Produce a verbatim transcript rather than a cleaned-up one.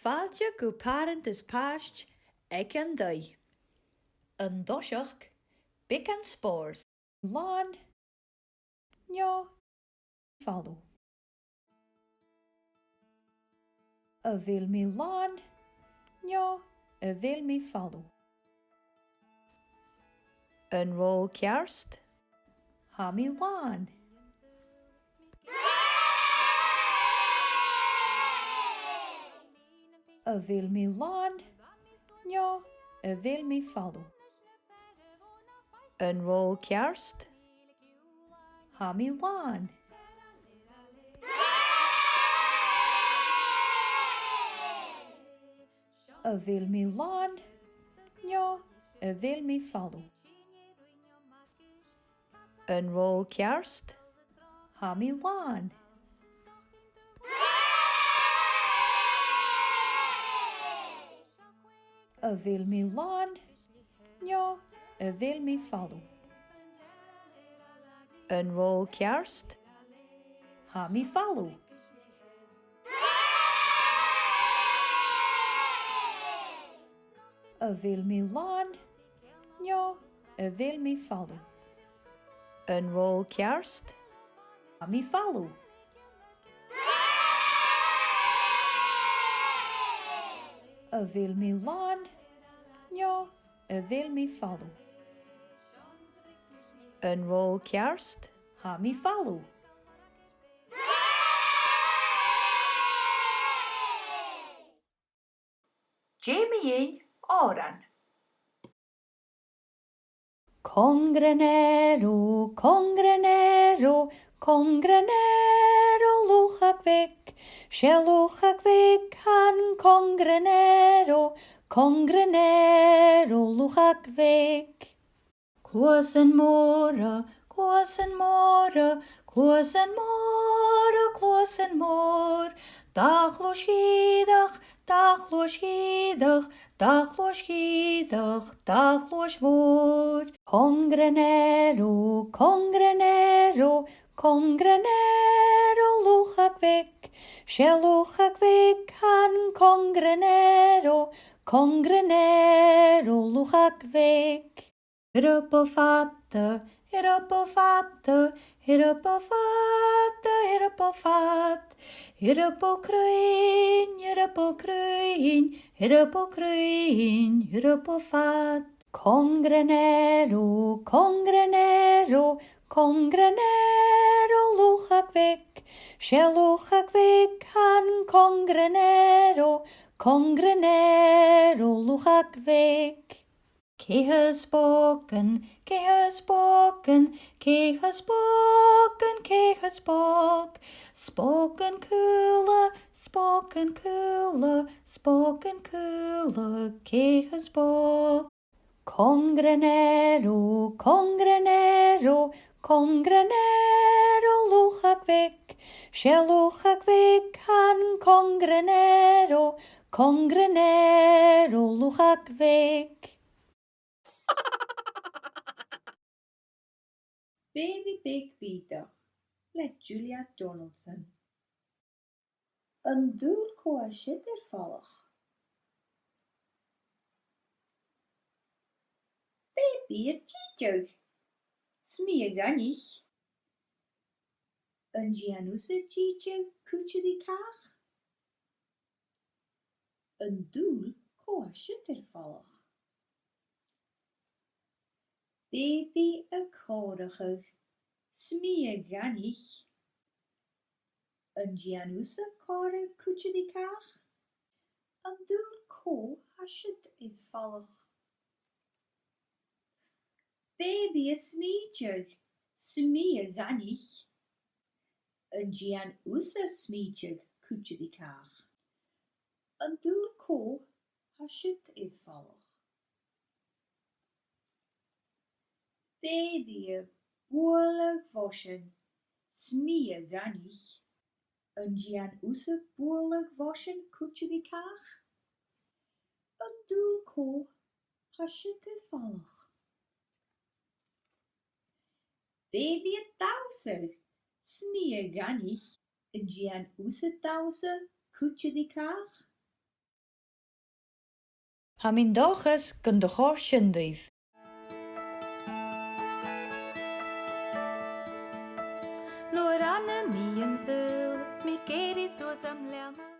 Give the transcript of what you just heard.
Fàilte gu Pàrant is Pàiste aig an taigh. An toiseach, beagan spòrs. Làn, neo, falamh. A bheil mi làn, neo a bheil mi falamh? An robh thu ceart? Tha mi làn. A bheil mi làn, neo a bheil mi falamh? An robh thu ceart? Tha mi làn. A bheil mi làn, neo a bheil mi falamh? An robh thu ceart? Tha mi làn. A bheil mi làn, neo a bheil mi falamh? An robh thu ceart? Tha mi falamh. A bheil mi làn, neo a bheil mi falamh? An robh thu ceart? Tha mi falamh. A bheil mi làn, neo a bheil mi falamh? An robh thu ceart? Tha mi falamh. Dè mu dheidhinn òran? Còngradh an Èireamh, còngradh an Èireamh, còngradh an Èireamh, luchag bheag. 'S e luchag bheag tha an còngradh an Èireamh, còngradh an Èireamh, luchag bheag. Cluasan mòra, cluasan mòra, cluasan mòra, cluasan mòr. Dà chluais shìorach, dà chluais shìorach, dà chluais shìorach, dà chluais mhòr. Còngradh an Èireamh, còngradh an Èireamh, còngradh an Èireamh, luchag bheag. 'S e luchag bheag tha an còngradh an Èireamh, còngradh an Èireamh, luchag bheag. Earball fada, earball fada, earball fada, earball fad. Earball cruinn, earball cruinn, earball cruinn, earball fad. Còngradh an Èireamh, còngradh an Èireamh, còngradh an Èireamh, luchag bheag. 'S e luchag bheag tha an còngradh an Èireamh, còngradh an Èireamh, luchag bheag. Ceithir spògan, ceithir spògan, ceithir spògan, ceithir spòg. Spògan caola, spògan caola, spògan caola, ceithir spòg. Còngradh an Èireamh, còngradh an Èireamh, còngradh an Èireamh, luchag bheag. 'S e luchag bheag tha an còngradh an Èireamh, còngradh an Èireamh, luchag bheag. Bèibidh Beag Bìodach le Julia Donaldson. An dùil cò tha siud air falach? Bèibidh air dìdeadh. 'S mi a dh'aithnich. An dèan thusa dìdeadh cuide ri càch? An dùil cò tha siud air falach? Bèibidh a' comharrachadh. 'S mi a dh'aithnich. An dèan thusa comharradh cuide ri càch? An dùil cò tha siud air falach? Bèibidh a' smèideadh. 'S mi a dh'aithnich. An dèan thusa smèideadh cuide ri càch? An dùil cò tha siud air falach? Bèibidh a' bualadh bhoisean. 'S mi a dh'aithnich. An dèan thusa bualadh bhoisean cuide ri càch? An dùil cò tha siud air falach? Bèibidh a' dannsa. 'S mi a dh'aithnich. An dèan thusa dannsa cuide ri càch? Tha mi an dòchas gun do chòrd sin ribh. Nuair a nì mi an saoghal, 's mi ag èirigh suas am leanabh.